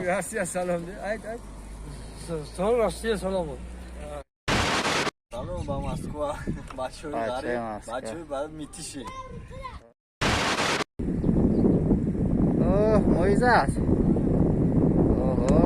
Россия салом. Айт, айт. Салом, Россия салом. Салом ба Москва. Бачаҳои Бачаҳои ғариб, Москва. бачаҳои ба Митиши. Оҳ, моиза аст. Оҳо.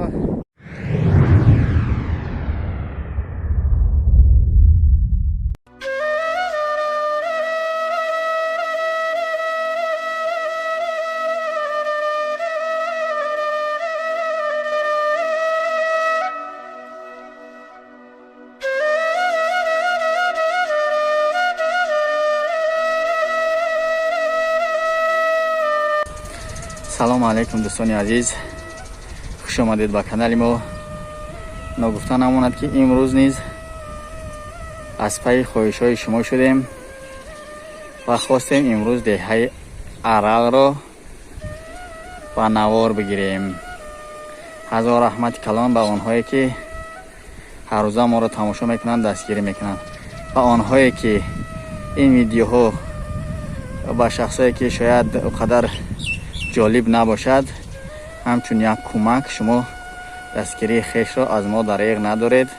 Салому алайкум, дӯстони азиз, хуш омадед ба канали мо. Ногуфта намонад, ки имрӯз низ аз пайи хоҳишҳои шумо шудем ва хостем имрӯз деҳаи Аралро ба навор бигирем. Ҳазор раҳмати калон ба онҳое, ки ҳаррӯза моро тамошо мекунанд, дастгирӣ мекунанд, ва онҳое, ки ин видеоҳо ба шахсое, ки шояд о қадар ҷолиб набошад, ҳамчун як кӯмак шумо дастгирии хешро аз мо дареғ надоред,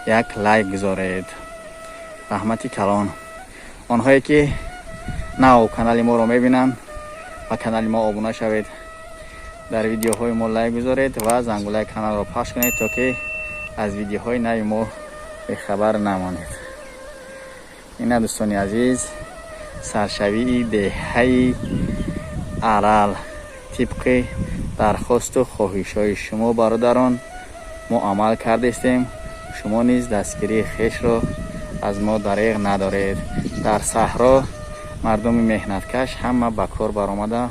як лайк гузоред. Раҳмати калон. Онҳое, ки нав канали моро мебинанд, ба канали мо обуна шавед, дар видеоҳои мо лайк гузоред ва зангулаи каналро пахш кунед, то ки аз видеоҳои нави мо бехабар намонед. Ина, дӯстони азиз, саршавии деҳаи Арал. Тибқи дархосту хоҳишҳои шумо, бародарон, мо амал кардестем. Шумо низ дастгирии хешро аз мо дареғ надоред. Дар саҳро мардуми меҳнаткаш ҳама ба кор баромада,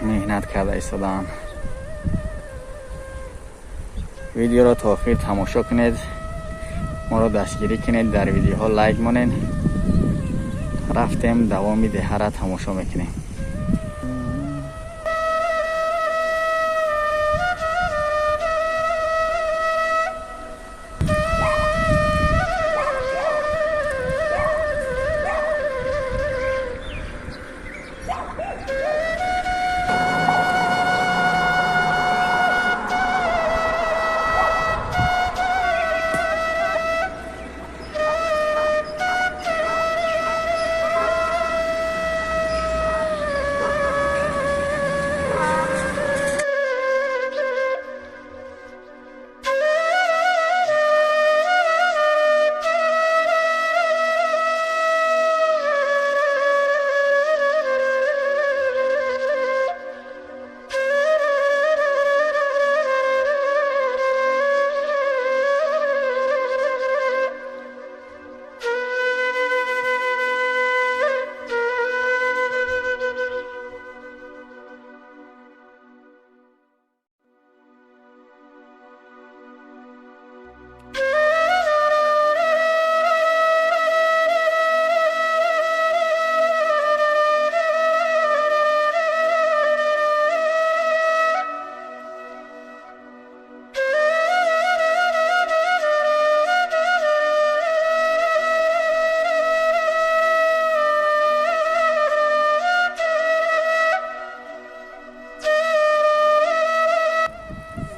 меҳнат карда истодаанд. Видеоро то охир тамошо кунед, моро дастгирӣ кунед, дар видеоҳо лайк монед. Рафтем, давоми деҳара тамошо мекунем.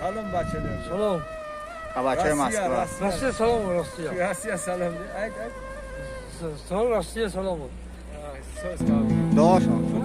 Салом, бачаҳо. Салом. Ба бачаҳои Россия, Москва. Россия. Россия салом, Россия. Россия салом. Айт, айт. Салом, Россия салом. Соз кардем. Дуошон. Дуо.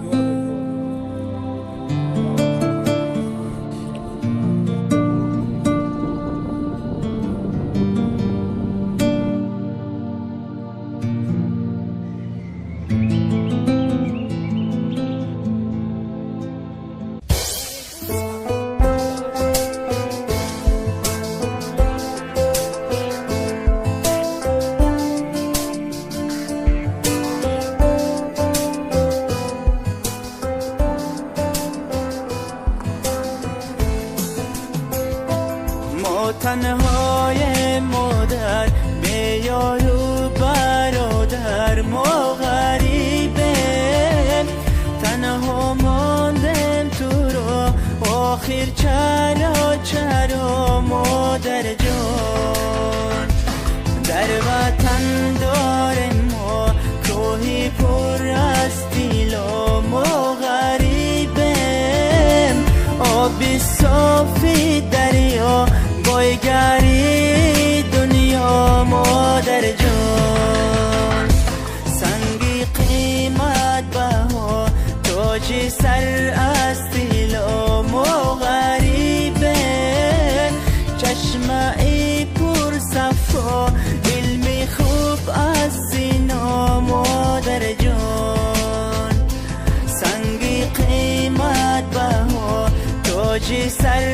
Мо танҳоем, модар, беёру бародар, мо ғарибем, танҳо мондем туро охир чаро, чаро, модарҷон? Дар ватан дорем мо кӯҳи пур аз тилло, мо ғарибем, оби Оби софи дарё бойгари дунё модар ҷон. Санги қимат баҳо тоҷи сар аз тилло мо ғарибем. Чашмаи пурсафо илми хуб аз сино модар ҷон. Санги қимат баҳо тоҷи сар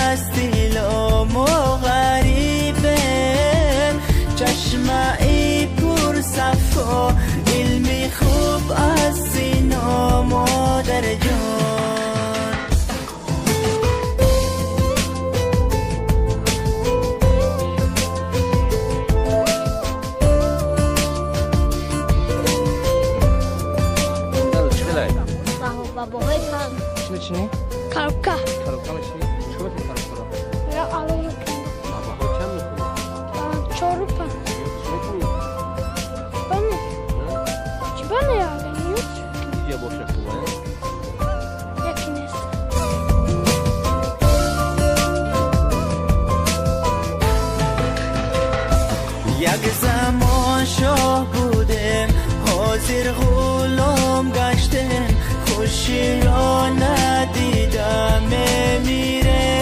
аз тилло мо ғарибем. Чашмаи пурсафо илми хуб аз сино модар ҷон. Бабоҳои пан. Чӣ мечинӣ? Коробка. Коробка мечинӣ? Чӣ мекунӣ коробкаро? Я алу мекунам. Бабаҳо чанд мекунӣ? Чору пан. Чӣ мекунӣ? Бане. Чӣ бане яган? Ёд. Я боша хуб, э? Яки нест. Як замон шоҳ будем, ҳозир ғулом гаштем. Хуширо надида мемирем.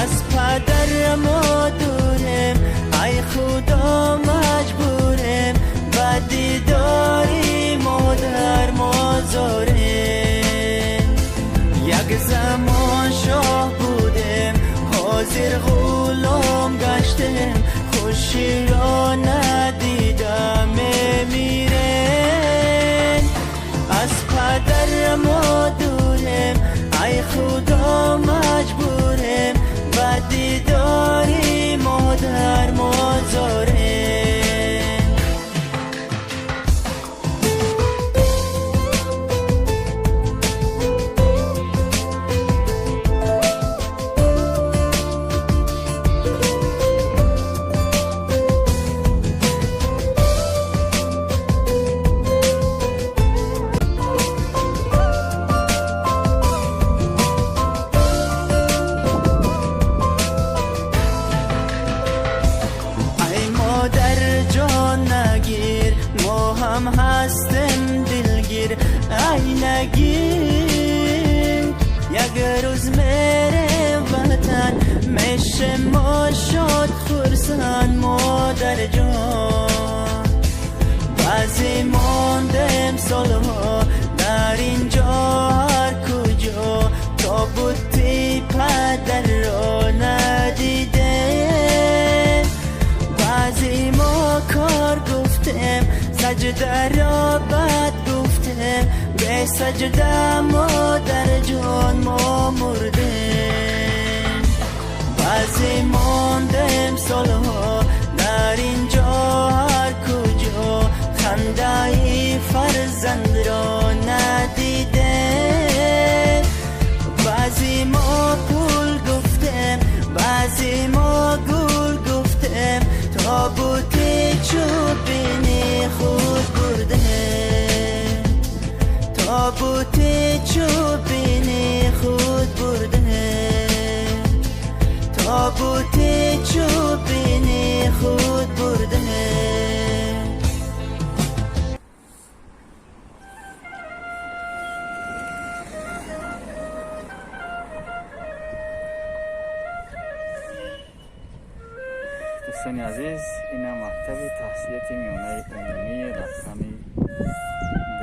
Аз падар мо дурем, ай худо маҷбурем. Ба дидори модар мо зорем. Як замон шоҳ будем, ҳозир ғулом гаштем. Хуширо надида мемирем. Аз падар мо дурем, ай худо маҷбурем. Ба дидори модар мо зорем. Ай модар ҷон нагир, мо ҳам ҳастем дилгир. Ай нагир, як рӯз мерем ватан, мешем мо шод хурсанд модар ҷон. Баъзе мондем солҳо дар ин ҷо ҳар куҷо, тобути падарро надидем. Баъзе мо кор гуфтем, саҷдаро бад гуфтем. Бе саҷда модар ҷон мо мурдем. Баъзе мондем солҳо дар ин ҷо ҳар куҷо, хандаи фарзандро надидем. Баъзе мо пул гуфтем, баъзе мо гул гуфтем. Тобути чӯбини худ бурдем. Тобути чӯбини худ бурдем. Тобути чӯбини худ бурдем. Дӯстони азиз, ина мактаби таҳсилияти миёнаи умумии рақами д.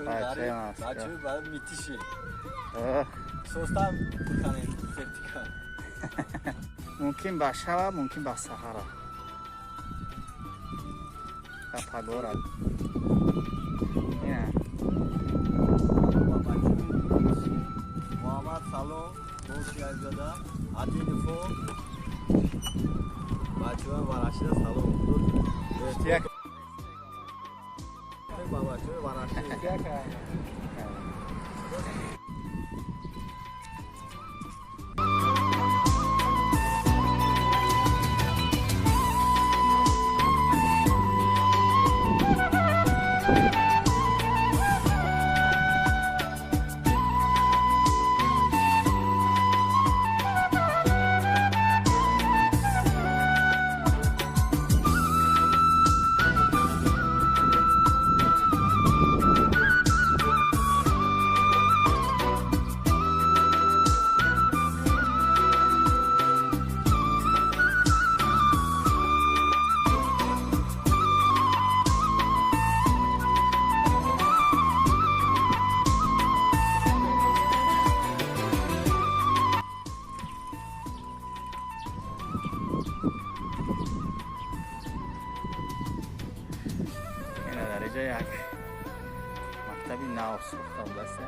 Бачаҳои бачаҳои ба митиши. Состам канем сертификат. Мумкин ба шава, мумкин ба саҳара. Ба пагора. Ина. Муҳаммад салом, Бошиязода, Адилфо. Бачаҳои Варашида салом. Як ба бачаҳои Варашида. Як мактаби нав сохта будааст.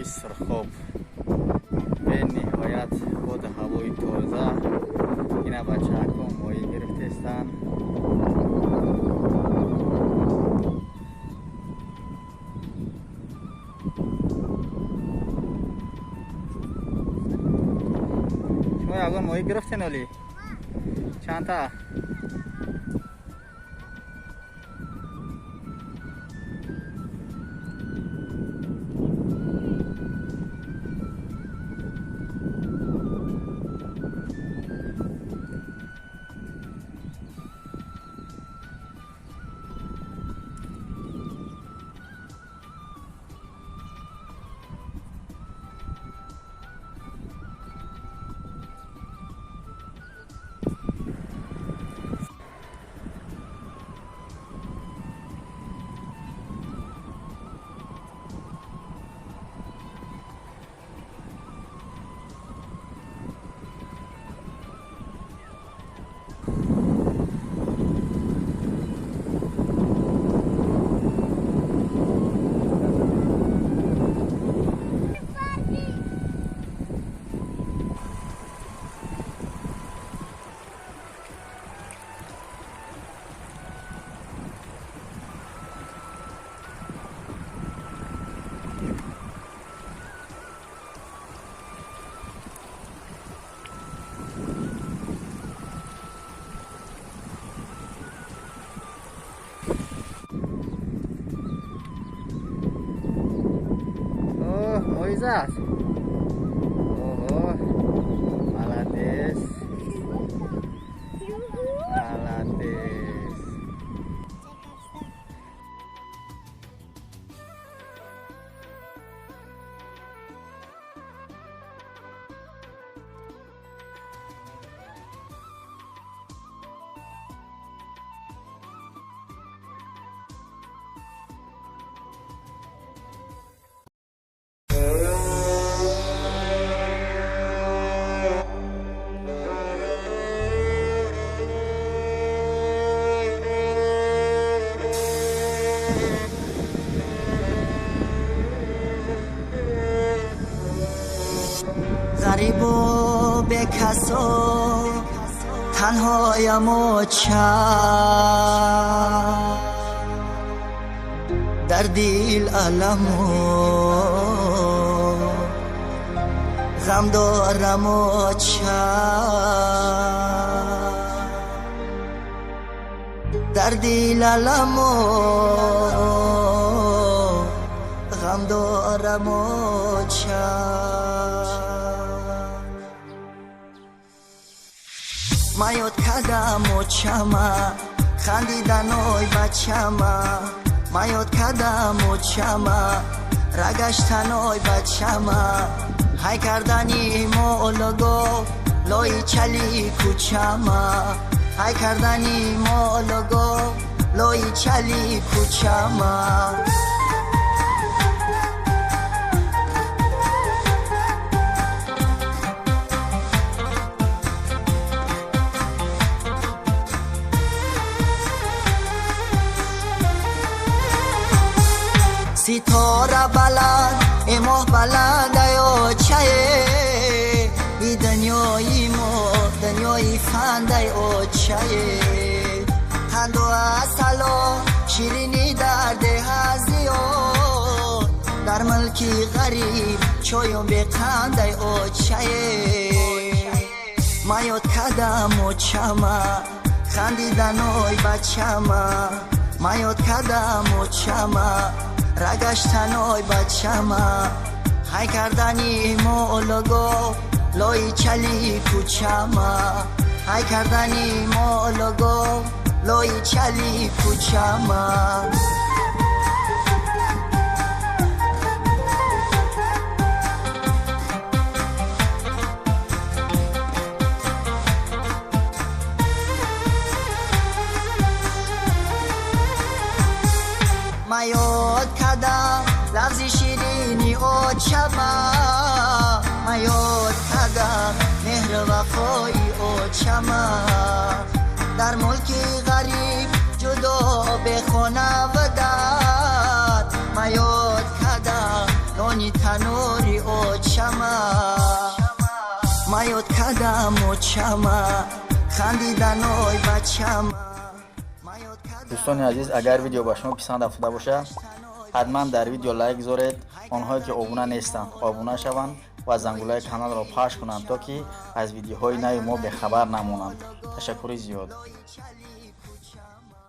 Дарёи Сурхоб. Бениҳоят боду ҳавои тоза. Ина бачаҳако моҳӣ гирифтестанд. Шумо ягон моҳӣ гирифтен оли? Чандта? Moizas. Ого, молодец. Молодец. غریب و بکس و تنهایم و چم در دل علم و غم دارم و چم در دل علم و غم دارم و چم Маёд кадам очама, хандиданой бачама. Маёд кадам очама, рагаштаной бачама. Ҳай кардани молого лои чали кӯчама. Ҳай кардани молого лои чали кӯчама. Ситора баланд, э моҳ баланд, ай очае. И дунёи мо, дунёи фанд, ай очае. Қанду асало, ширинӣ дар деҳа зиёд. Дар мулки ғариб, чоюм беқанд, ай очае. Маёд кадам очама, хандиданой бачама. Маёд кадам очама, рагаштаной бачама. Ҳай кардани молого лои чали кӯчама. Ҳай кардани молого лои чали кӯчама. Маёд кадам лафзи ширини очама. Маёд кадам меҳру вафои очама. Дар мулки ғариб ҷудо бехона вдар. Маёд кадам нони танур Кадам очама, хандиданой бачама. Дӯстони азиз, агар видео ба шумо писанд афтода бошад, ҳатман дар видео лайк гузоред. Онҳое ки обуна нестанд, обуна шаванд ва зангулаи каналро пахш кунанд, то ки аз видеоҳои нави мо бехабар намонанд. Ташаккури зиёд. Чали кучама.